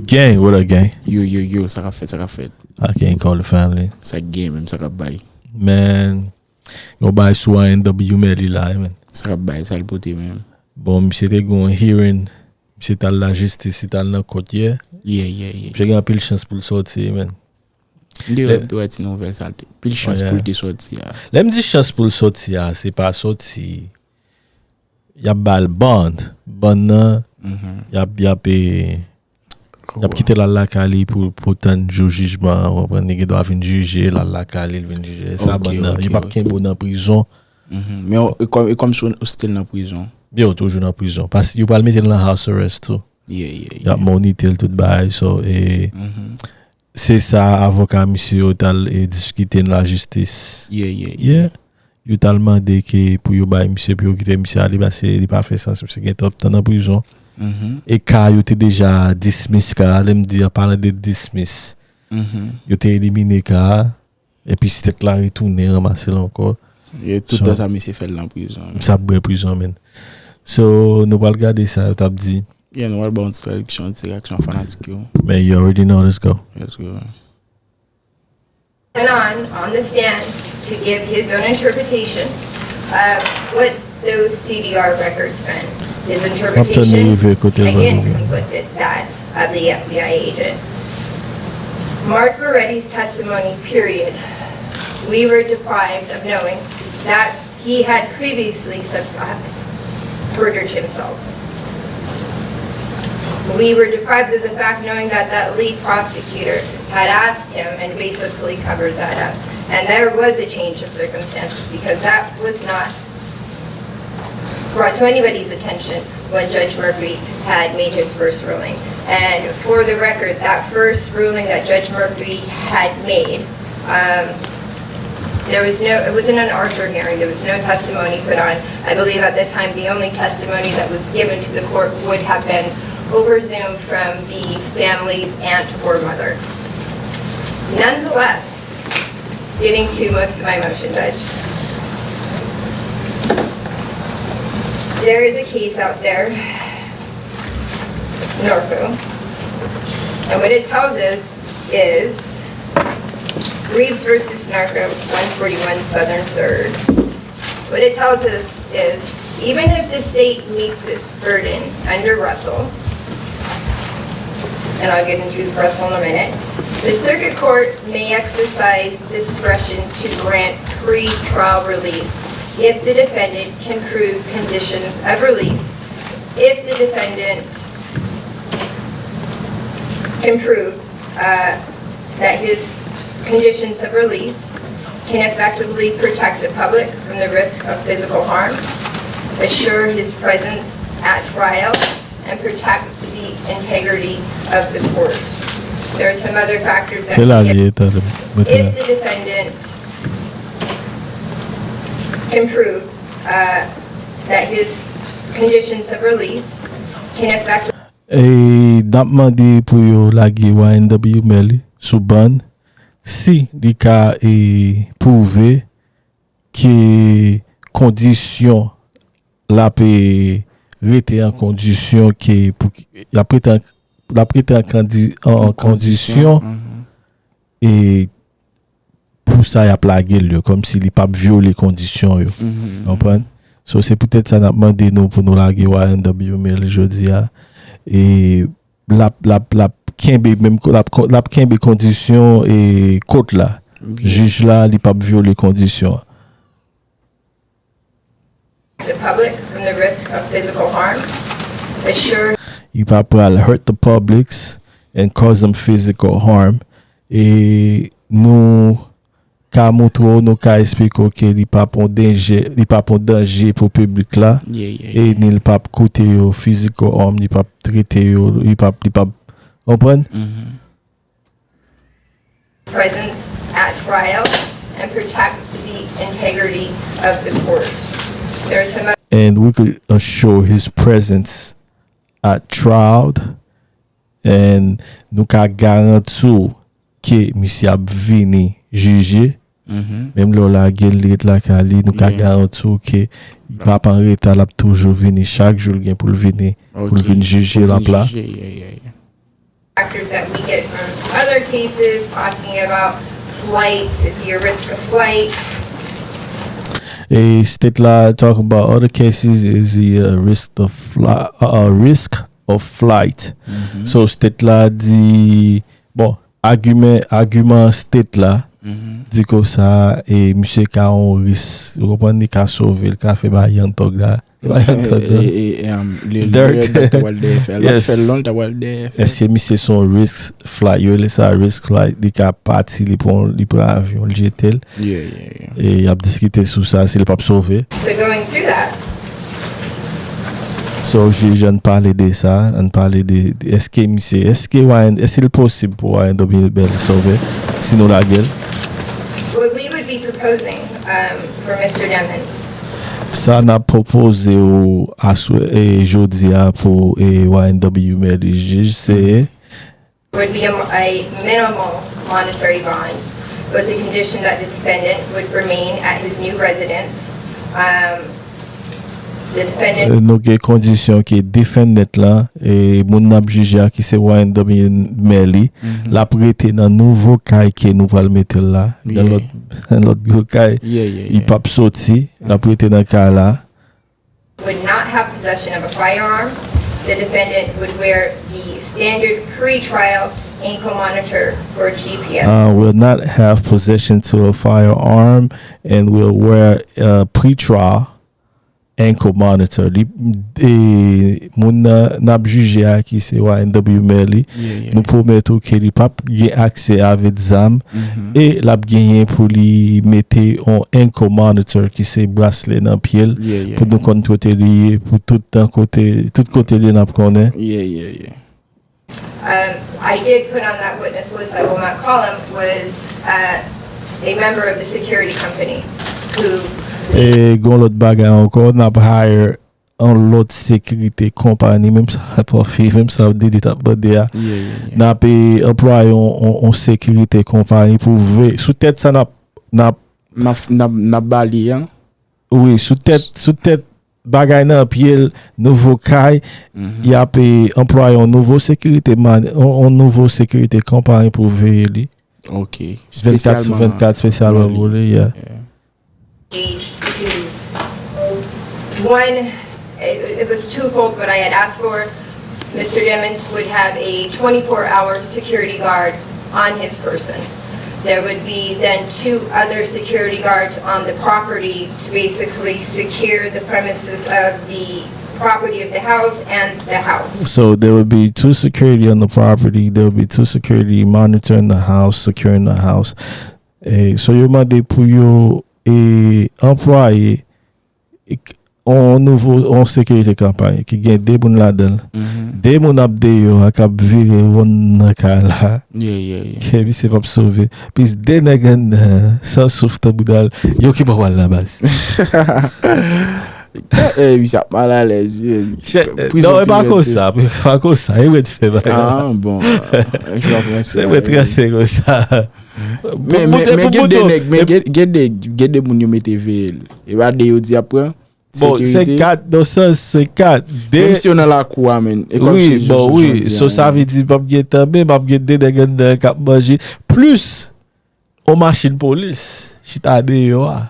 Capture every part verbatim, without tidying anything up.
Gang, what up, gang? Yo, yo, yo, sa k ap fèt, sa k ap fèt. I can't call the family. Sa k gen menm, sa k ap bay. Man, yon bagay sou A N W Melly la, man. Sa k ap bay, sa l pote menm. Bon, misye te gen yon hearing, misye t al lajistis, li t al nan kòt yè. Yeah, yeah, yeah. Misye gen anpil chans pou l sòti, man. M te wè, m te wè ti nouvèl sa l te. Pil chans Yeah. Pou l te sòti a. Lè m di chans pou l sòti a, se pa sòti, y ap ba l bond. Bond nan, y ap, y ap, e, y ap kite l al lakay li pou, pou tann jou jijman an, w konprann, li gen dwa vin jije, l al lakay li, l vin jije. Sa Ok, bond nan, ok, yo p ap ok. Kenbe w nan prizon. Mhm. Men w- e kòm, e kòm si w still nan prizon. Yo toujou nan prizon. Pas, yo pral mete l nan house arrest tou. Yeah, yeah, Y ap yeah. Monite l tout bagay. So, e, Mhm. se sa avoka misye yo t al, e, diskite nan lajistis. Yeah, yeah, yeah. Yeah. Yo t al mande ke pou yo bay misye, pou yo kite misye ale, paske li pa fè sans, misye gen twòp tan nan prizon. Mhm. E ka yo te deja dismiss ka a, lè m di an palan de dismiss, Mhm. yo te elimine ka a, epi Stèt la retounen ranmase l ankò. E tout So- tan sa misye fè l nan prizon. Sa bwè prizon, men. So, nou pral gade sa yo t ap di. Yeah, nou pral ba yon ti tradiksyon, ti reaksyon fanatik yo. Men you already know, let's go. Let's go. went on on the stand to give his own interpretation of what those C D R records meant. His Kaptan interpretation Nerive kote again Rodrigo. Conflicted that of the F B I agent. Mark Moretti's testimony, period. We were deprived of knowing that he had previously sub- uh, perjured himself. We were deprived of the fact knowing that that lead prosecutor had asked him and basically covered that up. And there was a change of circumstances because that was not brought to anybody's attention when Judge Murphy had made his first ruling. And for the record, that first ruling that Judge Murphy had made, um, there was no, it was an Arthur hearing. There was no testimony put on. I believe at the time the only testimony that was given to the court would have been over Zoom from the family's aunt or mother. Nonetheless, getting to most of my motion, Judge. There is a case out there, Norco, and what it tells us is Reeves versus Norco, one forty-one Southern third. What it tells us is even if the state meets its burden under Russell, and I'll get into Russell in a minute, the circuit court may exercise discretion to grant pre-trial release if the defendant can prove conditions of release, if the defendant can prove uh, that his conditions of release can effectively protect the public from the risk of physical harm, assure his presence at trial, and protect the integrity of the court. There are some other factors that Se la can li ye, talè. Mete la. If the defendant can prove uh, that his conditions of release can effectively E n ap mande pou yo lage Y N W Melly sou bond si li ka e pwouve ke kondisyon l ap e rete an kondisyon ke pou l ap rete an l ap rete an kondisyon e pou sa y ap lage l yo, kòmsi li p ap vyole kondisyon yo. Konprann? So, se poutèt sa n ap mande nou pou nou lage Y N W Melly jodi a. E l ap, l ap, l ap kenbe menm, l ap, l ap kenbe kondisyon e kot la. Jij la, li p ap vyole kondisyon an. The public from the risk of physical harm. Assure. Li pa pral hurt the publics and cause them physical harm. E nou ka montre w, nou ka eksplike w ke li p ap yon danje, li p ap yon danje pou piblik la. E ni li p ap koute yo physical harm, li p ap trete yo, li p ap, li p ap, konprann? Presence at trial and protect the integrity of the court. There are some And we could assure his presence at trial, and nou ka garanti w ke misye ap vini jije. Menm lè w lage l, li ret lakay li, nou ka garanti w ke li p ap an reta, l ap toujou vini chak jou l gen pou l vini, pou l vin jije, l ap la. factors that we get from other cases talking about flight, is he a risk of flight? E state la talk about other cases, is he a risk of flight, a risk of flight. So state la di, bon, agiman agiman state la di konsa, e misye ka yon risk, ou konprann, li ka sove, li ka fè ba young thug la. Li pa young thug la. Lè l t ap wè l dèyè fè l, l ap fè l lon l t ap wè l dèyè fè. Èske misye se yon risk flight? Yo rele sa risk flight. Li ka pati, li pran li pran avyon, li jete l. Yeah, yeah, yeah. E y ap diskite sou sa, si l p ap sove. So going through that, So jij an pale de sa, an pale de, de èske misye, èske Ryan, èske l posib pou Ryan W Melly sove si nou lage l? What we would be proposing um, for Mister Demons Sa n ap pwopoze w aswè, e, jodi a pou, e, Ryan W Melly, jij, se would be a, a minimal monetary bond with the condition that the defendant would remain at his new residence. Um, the defendant Nou gen kondisyon ke defendant lan, e, moun n ap jije a ki se Ryan W Melly, l ap rete nan nouvo kay ke nou pral mete l la, nan lòt nan lòt gwo kay. Yeah, yeah, Li yeah. p ap soti, l ap rete nan kay la. would not have possession of a firearm. The defendant would wear the standard pre-trial ankle monitor or G P S. Uh, will not have possession to a firearm and will wear a pre-trial ankle monitor. Li, e, moun nan n ap jije a ki se Ryan W Melly, Yeah, yeah. nou pwomèt ou ke li p ap gen aksè avèk zam e l ap genyen pou li mete yon ankle monitor ki se braslè nan pye l Yeah, yeah. Pou nou konn kote li ye, pou tout tan kote, tout kote li ye n ap konnen. Yeah, yeah, yeah. Um, I did put on that witness list, I will not call him, was uh, a member of the security company who E gon lòt bagay ankò, n ap hire yon lòt sekirite konpayi, menm sa pwòfi, menm sa Didi t ap mande a. Yeah, yeah, yeah. N ap, e, anplwaye yon, yon, yon sekirite konpayi pou veye sou tèt sa n ap, n ap N ap, n ap, n ap ba li an. Wi, sou tèt, sou tèt bagay nan pye l, nouvo kay, y ap, e, anplwaye yon nouvo sekirite man, yon, yon nouvo sekirite konpayi pou veye li. Ok. Vennkat sou vennkat, espesyalman pou li, yeah. Age to one, it, it was twofold what I had asked for. Mister Demons would have a twenty-four hour security guard on his person. There would be then two other security guards on the property to basically secure the premises of the property of the house and the house. So there would be two security on the property. There would be two security monitoring the house, securing the house. E, so yo mande pou yo, e, anplwaye, e, yon nouvo, yon sekirite konpayi ki gen de moun ladan l. De moun ap deyò a k ap vire wonn nan kay la. Yeah, yeah, yeah. Ke misye p ap sove. Plis de nèg anndan san souf tanbou dal. Yo ki bò w al la baz. Eh, misye ap malalèz, wi. Non, e pa konsa, pa konsa. E wè ti fè bagay. Ah, bon. Se mwen transe konsa. Men, men, men gen de nèg, men gen, gen de, gen de moun yo mete veye l. E pa de yo di ap pran. Bon, se kat, nan sans, se kat. De... Menm si yo nan lakou a, men. E kòm Wi, si bon, jou- wi. jodi So, a, sa vle di, p ap gen tan, men m ap gen de nèg anndan k ap manje. Plis, on machin polis. Chita deyò a.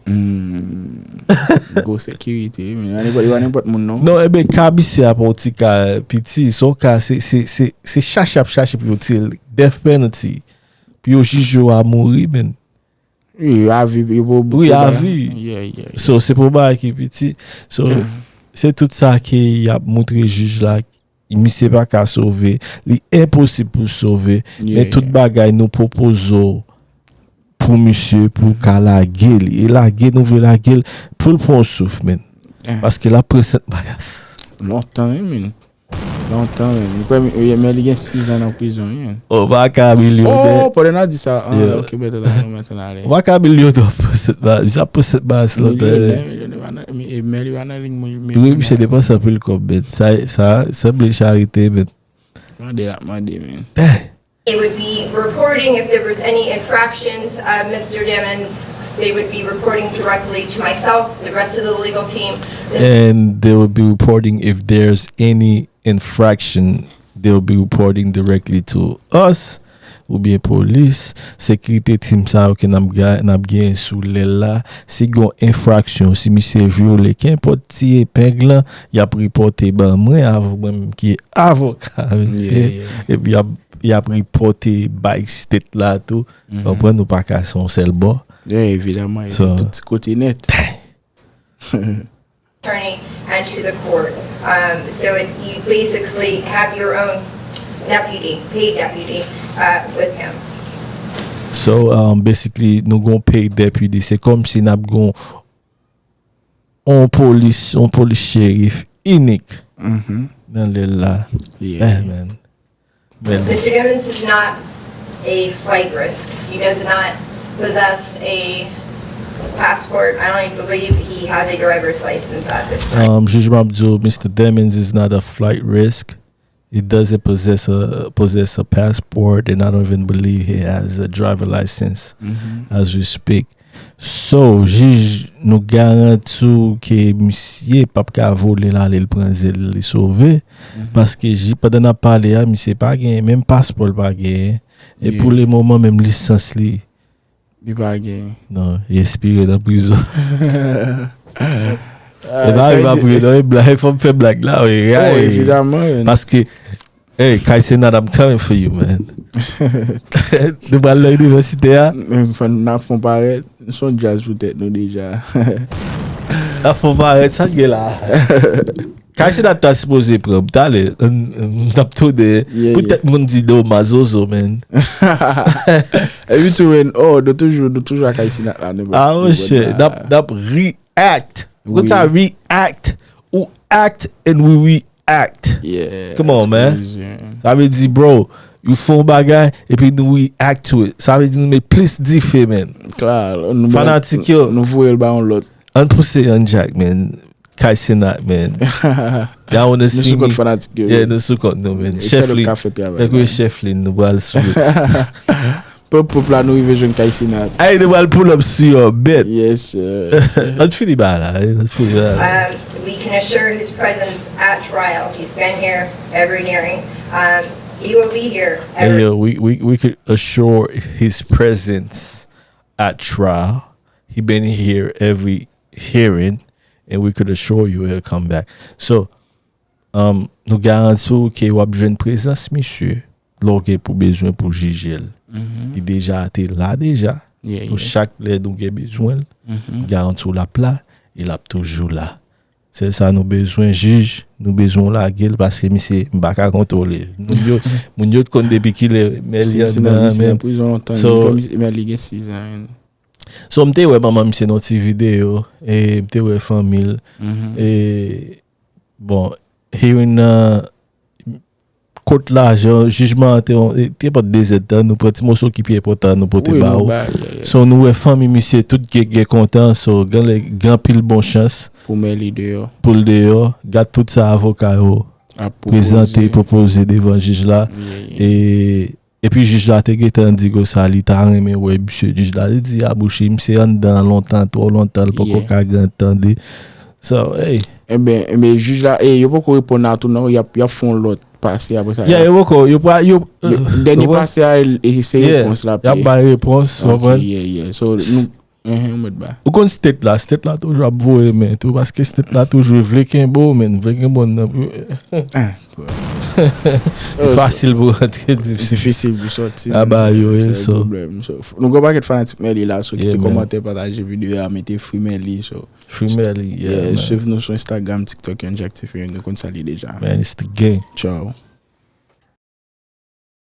Mm. Gwo sekirite, men. Li pa nenpòt, li pa nenpòt moun, non. Non, e ben, ka misye a pa yon ti ka piti. Se yon ka, se, se, se, se chache y ap chache pou yo tiye l. Death penalty. Pou yo jije w a mouri, men. Wi, avi, yo pou Wi, avi. Yeah, yeah, yeah. So, se pou bagay ki piti. So, se tout sa ke y ap moutre jij la. Misye pa ka sove. Li enposib pou l sove. Men tout bagay nou pwopoze w pou misye, pou w ka lage li. E lage, nou vle lage l pou l pran yon souf, men. Paske l ap pran sèt mayas. Lontan, wi, men. Lontan, men. Li kwè, men, men li gen sizan nan prizon, wi, men. Oh, pa ka milyonè. Oh, pandan n ap di sa. Ah, ok, mete la, mete la, ale. Ou pa ka milyonè w ap pran sèt mayas. Misye ap pran sèt mayas lontan. Milyonè, milyonè, pa nan, men, men li pa nan liy, men. Wi, misye depanse anpil kòb, men. Sa, sa, sanble charite, men. Mande la, mande, men. They would be reporting if there was any infractions of Mister Demons. They would be reporting directly to myself, the rest of the legal team. And they would be reporting if there's any infraction they'll be reporting directly to us, oubyen polis, sekirite team sa yo ke n ap ga- n ap genyen sou lè la, si gen yon enfraksyon, si misye vyole kenpòt ti epèg lan, y ap repòte ban mwen, avèk mwen menm ki avoka misye, epi y ap, y ap repòte bay state la tou. Konprann, nou pa ka se yon sèl bò. Yeah, evidaman, e tout ti kote nèt. Attorney and to the court. Um, so it, you basically have your own deputy, paid deputy, uh, with him. So, um, basically, nou gon paid deputy. Se kòmsi n ap gon on polis, on polis cherif inik nan lil la. Yeah, man. Mister Demons is not a flight risk. He does not possess a passport. I don't even believe he has a driver's license at this time. Um, Jij m ap di w, Mister Demons is not a flight risk. He doesn't possess a possess a passport, and I don't even believe he has a driver license as we speak. So, jij, nou garanti w ke misye p ap ka vole l ale l pran zèl li sove. Paske pandan n ap pale a, misye pa gen menm paspò l pa gen. E pou le moman, menm lisans li. Li pa gen. Non, li espire nan prizon. E pa, e pa pri non, e blag, fò m fè blag la, wi. Oh, evidaman. Paske, hey, Kay Senat, I'm coming for you, man. Nou pral nan inivèsite a. Men fò n ap fon parèt. Nou son djaz pou tèt nou deja. N ap fon parèt, sa k gen la. Kay Senat ta sipoze pran m talè. N ap tounen. Poutèt moun di do mazozo, man. Epi tou, men, oh, nou toujou, nou toujou ak Kay Senat la. Ah, mon chè, n ap, n ap react. Ou konn sa react? Ou act and we react. Come on, man. Sa vle di, bro, you fè yon bagay, epi nou react to it. Sa vle di nou met plis dife, man. Fanatik yo. Nou voye l ba yon lòt. Ann pouse yon djak, man. Kay Senat, man. Y'all wanna see me? Nou sou kont fanatik yo. Yeah, nou sou kont nou, man. Chèf li. Fèk wi chèf li, nou pral sou. Pòp pòp la, nou rive jwenn Kay Senat. Ay, nou pral pull up sou yo, bet. Yes, sir. Ann fini ba la, ann fini ba la. Um, we can assure his presence at trial. He's been here every hearing. Um, he will be here. Every... Hey, yo, we, we, we could assure his presence at trial. He been here every hearing, and we could assure you he'll come back. So, um, nou garanti w ke w ap jwenn prezans misye lè w gen pou bezwen pou jije l. Li deja te la deja. Pou chak lè nou gen bezwen l, garanti w l ap la, e l ap toujou la. Se sa nou bezwen, jij, nou bezwen w lage l paske misye, m pa ka kontwole l. Moun yo, moun yo t konn depi kilè Mèli anndan, men. So, m te wè manman misye nan yon ti videyo, e m te wè fanmi l. E, bon, hearing nan, kot lajan, jijman an te, te pran de zèdtan, nou pran ti moso ki pi enpòtan, nou pote ba w. So, nou wè fanmi misye, tout gen, gen kontan, so, gen lè, gen anpil bon chans. Pou Mèli deyò. Pou l deyò, gad tout sa avoka yo prezante, pwopoze devan jij la. E Epi jij la te gentan di konsa li ta renmen wè misye. Jij la te di a bouch li, misye anndan an lontan, twò lontan, l poko ka gen tande. So, hey. Enben, enben, jij la, e, yo poko reponn la tou non, y ap, y ap fè yon lòt pase apre sa. Yeah, yo poko, yo pra, yo, yo, dènye pase a, e, se repons la. Y ap bay repons, w konprann? Yeah, yeah. So, nou, Enhen, ou mèt ba. Ou konn state la, state la toujou ap voye men tou, paske state la toujou vle kenbe w, men, vle kenbe w nan. E fasil pou rantre, difisil. Difisil pou sòti. Aba yo ye, so. Nou gen yon pakèt fanatik Mèli la, so kite kòmantè, pataje videyo a, mete Free Mèli, so. Free Mèli, yeah. Swiv nou sou Instagram, TikTok, Young Jack T V, nou konn sa li deja. Man, it's the gang. Ciao.